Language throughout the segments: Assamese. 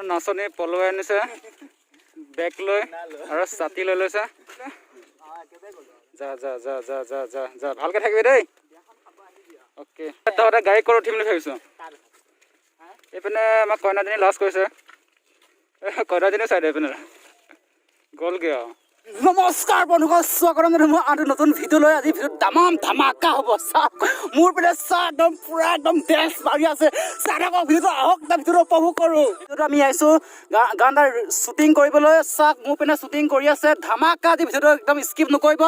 নাচনী পলুৱাই আনিছে বেগ লৈ আৰু ছাতি লৈ লৈছে। যা যা যা যা যা যা যা, ভালকে থাকিবি দেই। অ'কে, তহঁতে গাড়ী ক'ত উঠিম বুলি ভাবিছ? এইপিনে আমাৰ কইনাজনী লাজ কৰিছে, কইনাজনী চাই দে এইপিনে গ'লগৈ আৰু। নমস্কাৰ বন্ধুসকল, স্বাগতম জনাইছোঁ মই আন নতুন ভিডিঅ' লৈ। আজি ভিডিঅ'ত তামাম ধামাকা হ'ব। চাওক মোৰ পিনে চাহ একদম পূৰা একদম ডেন্স মাৰি আছে। চাই থাকক ভিডিঅ'টো, আহক এটা ভিডিঅ'টো উপভোগ কৰোঁ। ভিডিঅ'টো আমি আহিছোঁ গান এটা শ্বুটিং কৰিবলৈ। চাওক মোৰ পিনে শ্বুটিং কৰি আছে ধামাকা। আজি ভিডিঅ'টো একদম স্কিপ নকৰিব।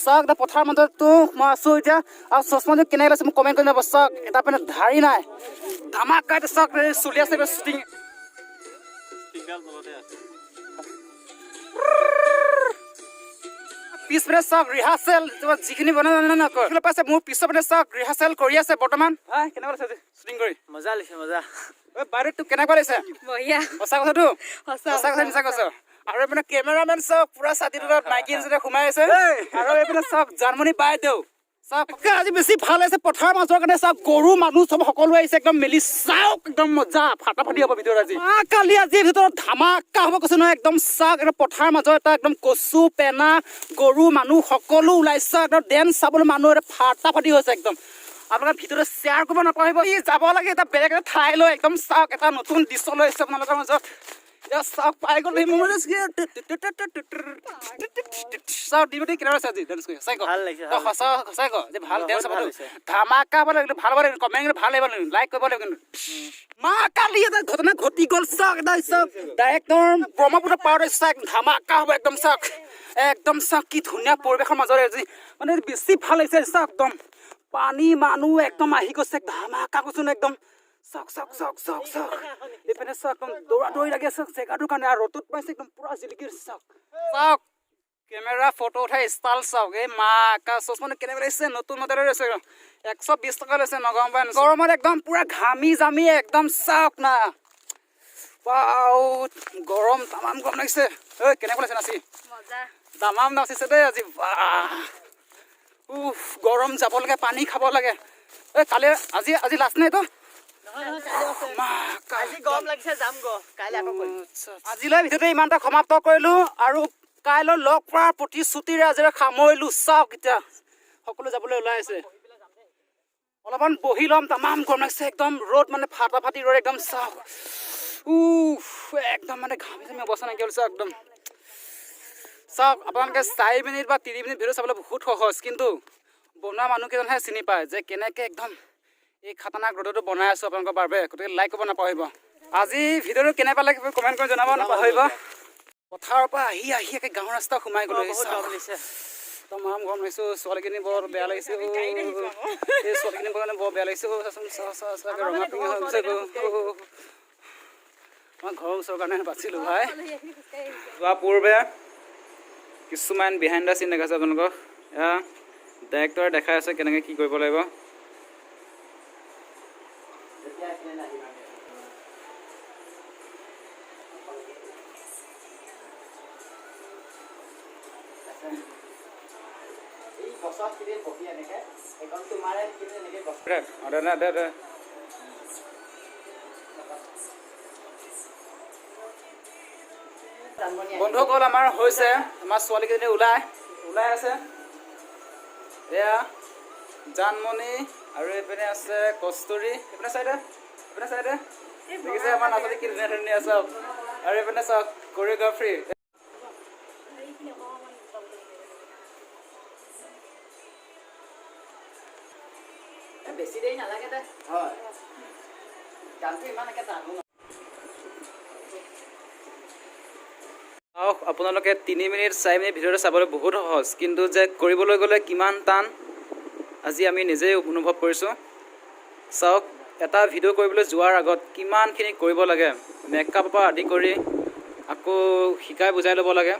চাওক এটা পথাৰ মাজতো মই আছোঁ এতিয়া। আৰু চশমাযোৰ কেনেকৈ লৈছে মোক কমেণ্ট কৰি যাব। চাওক এটা পিনে ধাৰি নাই, ধামাকা এটা চাওক চলি আছে শ্বুটিং। পিছপিনে চাওক ৰিহাৰ্চেল যিখিনি বনাই জানে পাইছে। মোৰ পিছৰ পিনে চাওক ৰিহাৰ্চেল কৰি আছে বৰ্তমান। কেনেকুৱা লাগিছে শ্বুটিং কৰি? মজা লাগিছে, মজা। বাইদেউ তোক কেনেকুৱা লাগিছে? বঢ়িয়া। সঁচা কথাটো? সঁচা। সঁচা কথা, মিছা কৈছ? আৰু এইপিনে কেমেৰামেন চাওক পুৰা ছাতিটোত মাইকী এজনী সোমাই আছে। আৰু এইপিনে চাওক জানমণি বাইদেউ। চাওক আজি বেছি ভাল লাগিছে পথাৰৰ মাজৰ কাৰণে। চাওক গৰু মানুহ চব সকলো আহিছে একদম মেলি। চাওক একদম মজা, ফাটাফাটি হ'ব ভিতৰত আজি। কালি আজিৰ ভিতৰত ধামাকা হ'ব কৈছো নহয় একদম। চাওক একদম পথাৰ মাজত এটা একদম কচু পেনা গৰু মানুহ সকলো ওলাইছে একদম ডেন্স চাবলৈ। মানুহ এটা ফাটাফাটি হৈছে একদম। আপোনালোকে ভিতৰত শ্বেয়াৰ কৰিব নাপাহৰিব। ই যাব লাগে এটা বেলেগ এটা ঠাইলৈ একদম। চাওক এটা নতুন দৃশ্য লৈ আহিছে আপোনালোকৰ মাজত। এতিয়া চাওক পাই গ'ল। চাওক ডিউটি কেনেকুৱা আছে আজি ডেন্স কৰি? সঁচাই ক। ভাল লাগিছে। সঁচা সঁচাই ক যে ভাল ডেন্স হ'ব? ধামাকা হ'ব লাগিব, ভাল হ'ব লাগিব। কমেণ্ট ভাল লাগিব, লাইক কৰিব লাগিব। কিন্তু মা কালি এটা ঘটনা ঘটি গ'ল। চাওক এটা চাওক ডাইৰেক্টৰ ব্ৰহ্মপুত্ৰ পাৰত চাওক ধামাকা হ'ব একদম। চাওক একদম, চাওক কি ধুনীয়া পৰিৱেশৰ মাজত আজি মানে বেছি ভাল লাগিছে। চাওক একদম পানী মানুহ একদম আহি গৈছে, ধামাকা কৈছো একদম। চাওক চাওক চাওক চাওক চাওক এইপিনে চাওক একদম দৌৰা দৌৰি লাগি আছে জেগাটোৰ কাৰণে। আৰু ৰ'দত পাইছে একদম পুৰা জিলিকি। চাওক চাওক কেমেৰা ফটো উঠাই ষ্টাইল চাওক। এই মা কা চশমাটো কেনেকুৱা লাগিছে? নতুন মডেলৰ লৈছে, 120 টকা লৈছে নগাঁৱৰ পৰা। গৰমত একদম পুৰা ঘামি জামি একদম। চাওক না, গৰম তামাম গৰম লাগিছে। ঐ কেনেকুৱা লাগিছে নাচি? তামাম নাচিছে দেই আজি। বাহ, উফ গৰম, যাব লাগে পানী খাব লাগে। ঐ কালি আজি আজি লাষ্ট নাই তো? আজিলৈ ভিডিঅ'টো ইমানটা সমাপ্ত কৰিলোঁ আৰু কাইলৈ লগ পোৱাৰ প্ৰতিশ্ৰুতিৰে আজিলৈ সামৰিলোঁ। চাওক এতিয়া সকলো যাবলৈ ওলাই আছে। অলপমান বহি ল'ম, তামাম গৰম লাগিছে একদম। ৰ'দ মানে ফাটাফাটি ৰ'দ একদম। চাওক উফ একদম মানে ঘামি চামি অৱস্থা নাইকিয়া হৈছে একদম। চাওক আপোনালোকে 4 মিনিট বা 3 মিনিট ভিডিঅ' চাবলৈ বহুত সহজ, কিন্তু বনোৱা মানুহকেইজনহে চিনি পায় যে কেনেকৈ একদম এই খাতানাক ৰ'দতো বনাই আছোঁ আপোনালোকৰ বাবে। গতিকে লাইক কৰিব নাপাহৰিব। আজি ভিডিঅ'টো কেনে পালে কমেণ্ট কৰি জনাব নাপাহৰিব। পথাৰৰ পৰা আহি আহি একে গাঁৱৰ ৰাস্তা সোমাই গ'লো। তামাম গৰম লাগিছে, ছোৱালীখিনি বৰ বেয়া লাগিছে। এই ছোৱালীখিনি কাৰণে বৰ বেয়া লাগিছে। ৰঙা পিঙা হৈ গৈছে। আমাৰ ঘৰৰ ওচৰৰ কাৰণে বাচিলোঁ ভাই। যোৱা পূৰ্বে কিছুমান বিহাইণ্ড the চিন দেখাইছে আপোনালোকক। এয়া ডাইৰেক্টৰে দেখাই আছে কেনেকৈ কি কৰিব লাগিব। বন্ধুসকল আমাৰ হৈছে, আমাৰ ছোৱালীকেইজনী ওলাই ওলাই আছে। এয়া জানমণি আৰু এইপিনে আছে কস্তুৰী। এইপিনে চাইডে, এইপিনে চাইডে দেখিছে আমাৰ নাচনী কি ধুনীয়া ধুনীয়া চাওক। আৰু এইপিনে চাওক কৰিঅ'গ্ৰাফি। বেছি দেৰি নালাগে দে। হয়, গানটো ইমান একে টানো। আপোনালোকে 3 মিনিট 4 মিনিট ভিডিঅ'টো চাবলৈ বহুত সহজ, কিন্তু যে কৰিবলৈ গ'লে কিমান টান আজি আমি নিজেই অনুভৱ কৰিছোঁ। চাওক এটা ভিডিঅ' কৰিবলৈ যোৱাৰ আগত কিমানখিনি কৰিব লাগে, মেকআপৰ পৰা আদি কৰি আকৌ শিকাই বুজাই ল'ব লাগে।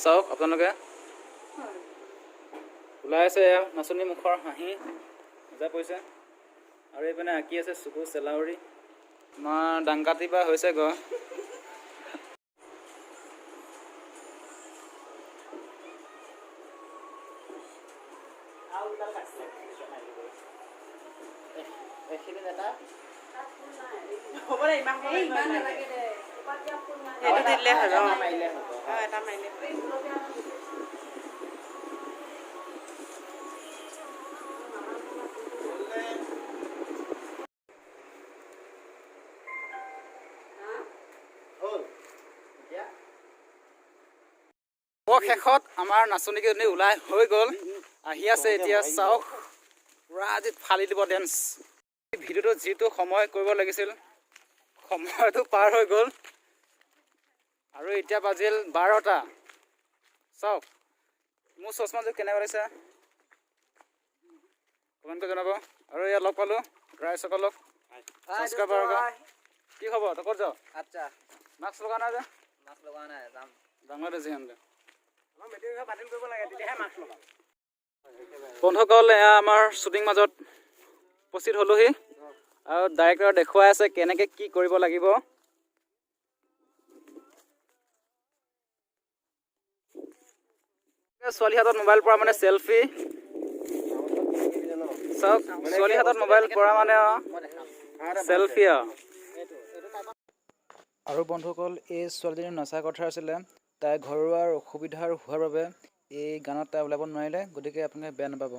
চাওক আপোনালোকে ওলাই আছে এয়া নাচনী মুখৰ হাঁহি মজা পৰিছে। আৰু এইপিনে আঁকি আছে চকু চেলাউৰি। আমাৰ ডাংকাটিৰ পৰা হৈছে গৈ। হ'ব দে, ইমান ইমান নালাগে দে। দি দিলে হ'ল। অঁ। মাৰিলে হ'ব। অঁ, এটা মাৰিলে হ'ল। হ'ল এতিয়া। অৱশেষত আমাৰ নাচনীকেইজনী ওলাই হৈ গ'ল, আহি আছে এতিয়া। চাওক, পূৰা আজি ফালি দিব ডেন্স। ভিডিঅ'টো যিটো সময় কৰিব লাগিছিল, সময়টো পাৰ হৈ গ'ল আৰু এতিয়া বাজিল 12টা। চাওক, মোৰ চশমাযোৰ কেনেকুৱা লাগিছে কমেণ্ট কৰি জনাব। আৰু ইয়াত লগ পালোঁ ৰাইজসকলক। ছাবস্ক্ৰাইবাৰ, কি খবৰ? তই ক'ত যাৱ? আচ্ছা। মাস্ক লগা নাই যে? মাস্ক লগোৱা নাই, যাম। বাংলাদেশী আনলে। আমাৰ মেট্ৰিক বাতিল কৰিব লাগে, তেতিয়াহে মাস্ক লগাম। বন্ধুসকল, এয়া আমাৰ শ্বুটিং মাজত উপস্থিত হ'লোহি আৰু ডাইৰেক্টৰ দেখুৱাই আছে কেনেকৈ কি কৰিব লাগিব। ছোৱালী হাতত মোবাইল পৰা মানে চেলফি। চাওক, ছোৱালী হাতত মোবাইল পৰা মানে চেলফি আৰু। আৰু বন্ধুসকল, এই ছোৱালীজনীৰ নচা কথা আছিলে, তাই ঘৰুৱাৰ অসুবিধাৰ হোৱাৰ বাবে এই গানত তাই ওলাব নোৱাৰিলে। গতিকে আপোনালোকে বেয়া নাপাব।